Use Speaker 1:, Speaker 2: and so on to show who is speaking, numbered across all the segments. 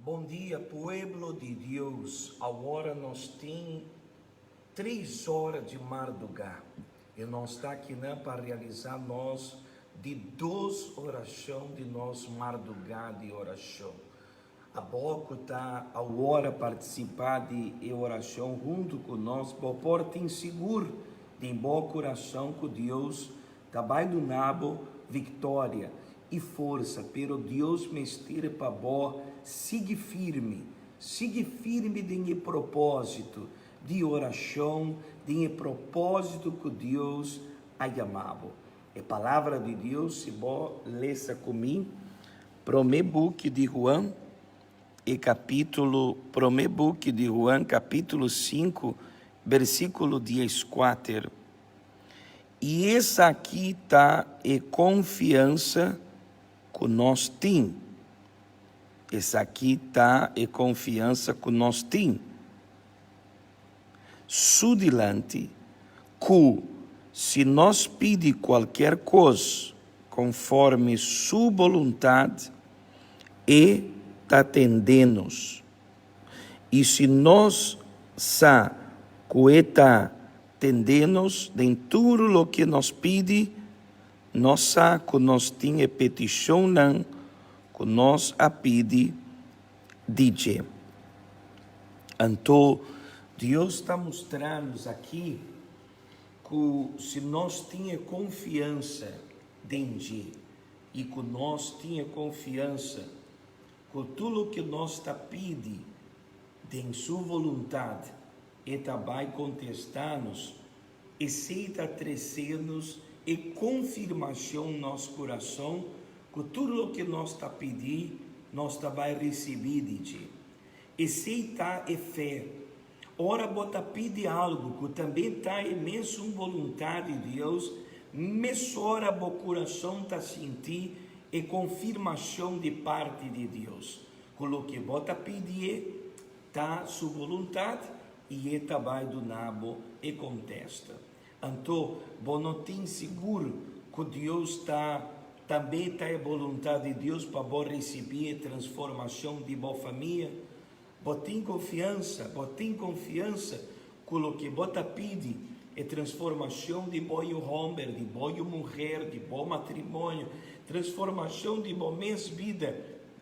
Speaker 1: Bon dia pueblo di Dios, awor nos tin 3 ora di mardugá i nos ta akinan pa realisá nos di dos orashon di nos mardugá di orashon. Abo ku ta awor partisipá di e orashon huntu ku nos, bo por tin sigur den bo kurason ku Dios ta bai duna bo viktoria i forsa, pero Dios mester pa bo sigui firme, sigui firme den e propósito di orashon, den e propósito ku Dios a yama bo. E Palabra di Dios, si bo lesa ku mi, Promé buki di Juan, e kapítulo, Promé buki di Juan, kapítulo 5, versíkulo 14. I esaki ta e konfiansa ku nos tin. Esaki ta e konfiansa ku nos tin Su dilanti, ku si nos pidi kualker kos konforme Su boluntat, E ta tende nos. I si nos sa ku E ta tende nos den tur loke nos pidi, nos sa ku nos tin e petishonnan ku nos a pidi di dje. Anto, Dios ta mustra nos aki ku si nos tin e konfiansa den dje i ku nos tin e konfiansa ku tur loke nos ta pidi den su boluntat, E ta bai kontestá nos. Esei ta trese nos e konfirmashon nos kurason ku tur loke nos ta pidi, nos ta bai risibí di dje. Esei ta e fe. Ora bo ta pidi algu ku tambe ta e mesun boluntat di Dios, mesora bo kurason ta sinti e konfirmashon di parti di Dios ku loke bo ta pidié Ta su boluntat i e ta bai duna bo e kontesta. Anto bo no tin sigur ku Dios ta tambe ta e boluntat di Dios pa bo risibí e transformashon di bo famia? Bo tin konfiansa, bo tin konfiansa ku loke bo ta pidi, e transformashon di bo yu hòmber, di bo yu muher, di bo matrimonio, transformashon di bo mes bida,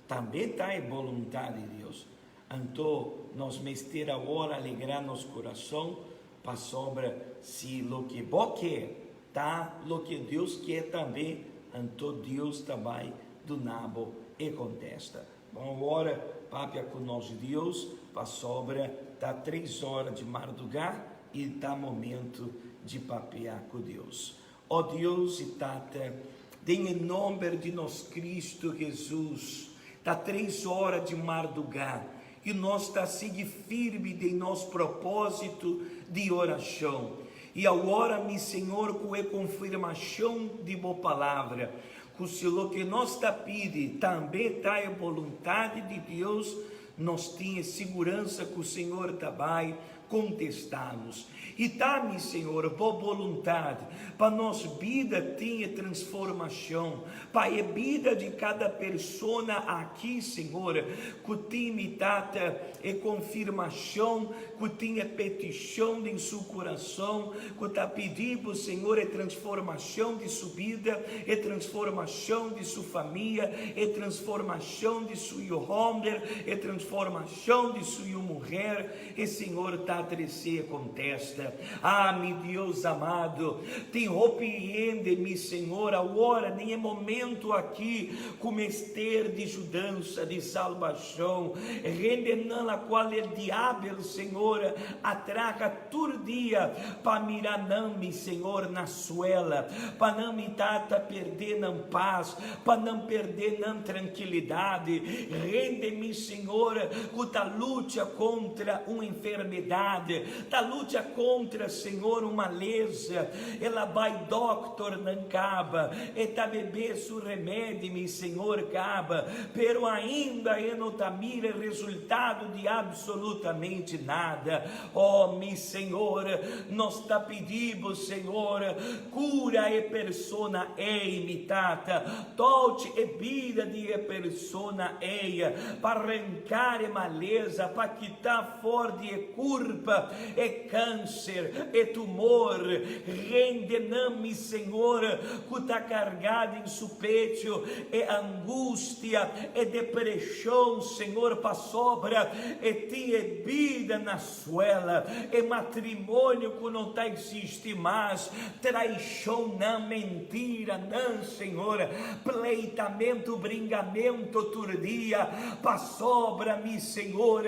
Speaker 1: tambe ta e boluntat di Dios? Anto nos mester awor alegrá nos kurason pasobra si loke bo ke ta loke Dios ke tambe, anto Dios ta bai duna bo e kontesta. Bon awor papia ku nos Dios pasobra ta tres ora di mardugá i ta momento di papia ku Dios. O Dios i Tata, den e nomber di nos Cristo Jesus, ta tres ora di mardugá i nos ta sigui firme den nos propósito di oracion. I awor, mi Señor, cu e confirmacion di Bo Palabra, cu si loke nos ta pidi tambe ta e boluntad di Dios, nos tin e siguransa cu Señor ta bay Kontestá nos. I ta, mi Señor, bo boluntat pa nos bida tin e transformashon, pa e bida di kada persona aki, Señor, ku tin, mi Tata, e konfirmashon, ku tin e petishon den su kurason, ku ta pidi bo, Señor, e transformashon di su bida, e transformashon di su famia, e transformashon di su yu hòmber, e transformashon di su yu muher, E Señor ta trece e contesta. Ah, mi Dios amado, tin hopi hende, mi Señor, awor den e momento aki cu mester di judansa, di salbacion. Hendenan la cual e diabel, Señor, a traha tur dia pa mira nan, mi Señor, na suela, pa nan, mi Tata, perde nan pas, pa nan perde nan trankilidad. Hende, mi Señor, ku ta lucha kontra un enfermedat. enfermidade, ta lucha kontra, Señor, un malesa, el a bai dòkter nan kaba, e ta bebe su remedi, mi Señor, kaba, pero ainda e no ta mira e resultado di absolutamente nada. Oh, mi Señor, nos ta pidi Bo, Señor, cura e persona ey, mi Tata. Touch e bida di e persona ey, pa rancar e maleza, pa kita for di e curpa e cancer, e tumor. Rendenan, mi Señor, cu ta carga den su pecho e angustia, e depresion, Señor, pasobra e tin e bida na suela, e matrimonio cu no ta existi mas, traicionnan, mentiranan, Señor, pleitamento, bringamento tur dia, pasobra, mi Señor,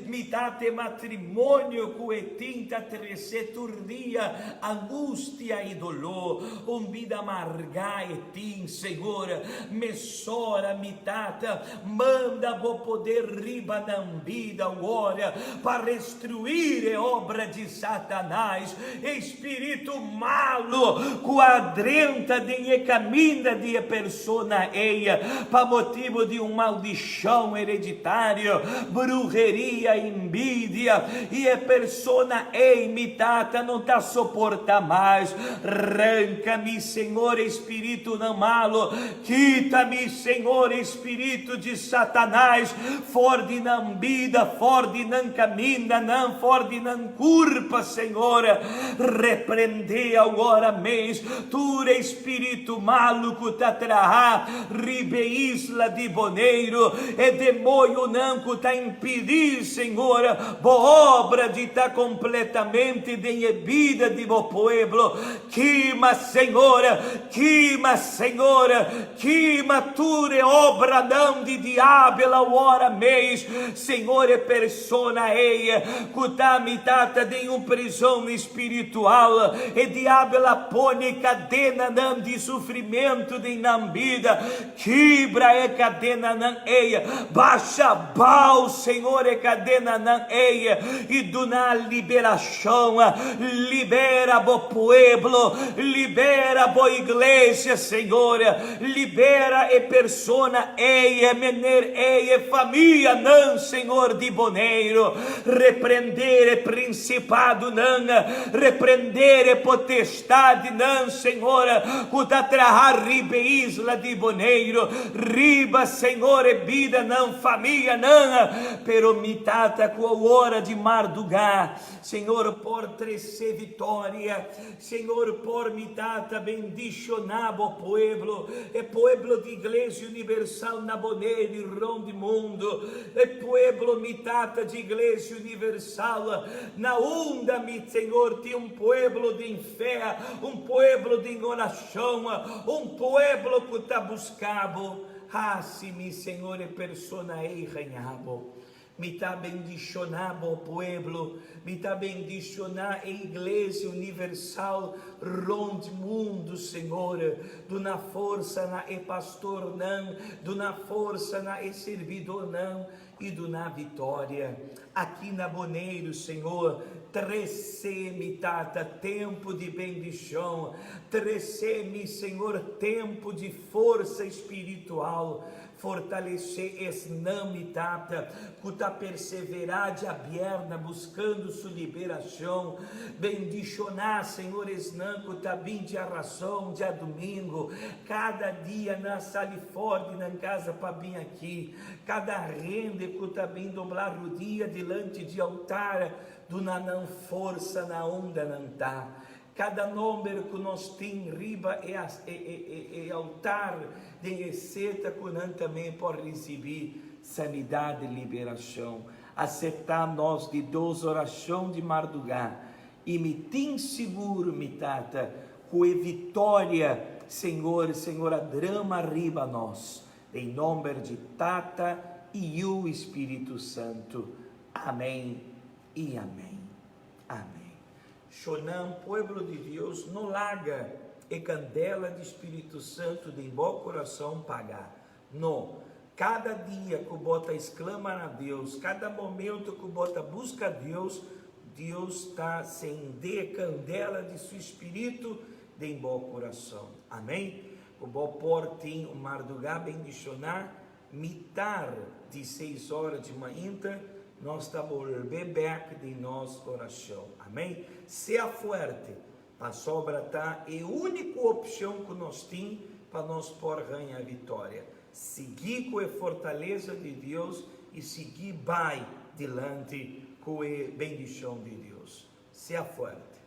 Speaker 1: mi tata e matrimonio cu e tin ta trece tur dia angustia y dolor, un bida amarga e tin, Señor, mesora, mi tata, Manda bo poder riba nan bida awor pa restruir e obra di Satanás, e spiritu malu ku a drenta den e kaminda di e persona ei pa motibu di un maldishon hereditario, bruheria, envidia, i e persona ei, mi Tata, no ta soporta mas. Ranka mi, Señor, e spiritunan malu. Kita mi, Señor, e spiritu di Satanás for di nan bida, for di nan kamindanan, for di nan kurpa, Señor. Reprendé awor mes tur e spiritu malu ku ta traha riba e isla di Boneiru, e demoñonan ku ta impidí, Señor, bo obra di ta kompletamente den e bida di bo pueblo. Kima, Señor, kima, Señor, kima tur e obranan di diabel awor mes, Señor, e persona ei cu ta mi tata den un prizon spiritual, e diabel a pone cadenanan di sufrimento den nan bida, kibra e cadenanan ei, basha bao, Señor, e cadenanan ei y duna liberacion. Libera bo pueblo, libera bo iglesia, Señor. Libera e persona ei, e meneer ei, e famianan, Señor, di Boneiru. Reprender e principadonan, reprender e potestadnan, Señor, cu ta traha riba e isla di Boneiru, riba, Señor, e bidanan, famianan. Pero mi Tata cu awor di mardugá, Señor por trece victoria, Señor por mi Tata bendicioná bo pueblo, e pueblo di Iglesia Universal na Bonaire y rond di mundo, e pueblo mi Tata di Iglesia Universal na unda mi Señor tin un pueblo den fe, un pueblo den oracion, un pueblo cu ta busca bo. Hasi mi, Señor, e persona ei haña bo. Mi ta bendishoná bo pueblo, mi ta bendishoná e Iglesia Universal rond mundu, Señor. Duna forsa na e pastornan, duna forsa na e sirbidornan i duna vitoria. Aki na Boneiru, Señor, trese mi, Tata, tempu di bendishon. Trese mi, Señor, tempu di forsa spiritual. Fortalesé esnan, mi Tata, ku ta perseverá djabièrna buskando su liberashon. Bendishoná, Señor, esnan ku ta bin djarason, djadumingu, kada dia nan sali for di nan kasa pa bin aki. Kada hende ku ta bin dobla rudia dilanti di altar, duna nan forsa na unda nan ta. Kada nomber ku nos tin riba e e altar den e seta ku nan tambe por risibí sanidat i liberashon. Aseptá nos di dos orashon di mardugá i mi tin sigur, mi Tata, ku e vitoria Señor, Señor a drama riba nos. Den nomber di Tata i Yu i Spiritu Santu. Amén i amén. Amén. Shonan, pueblo di Dios, no laga e kandela di Spiritu Santu den bo kurason paga. No. Kada dia ku bo ta esklama na Dios, kada momento ku bo ta buska Dios, Dios ta sende kandela di su Spiritu den bo kurason. Amèn. Ku bo por tin un mardugá bendishoná. Mitar di seis ora di mainta nos ta bolbe bèk den nos orashon. Amèn. Sea fuerte, pasobra ta e úniko opshon ku nos tin pa nos por haña viktoria. Sigui ku e fortalesa di Dios i sigui bai dilanti ku e bendishon di Dios. Sea fuerte.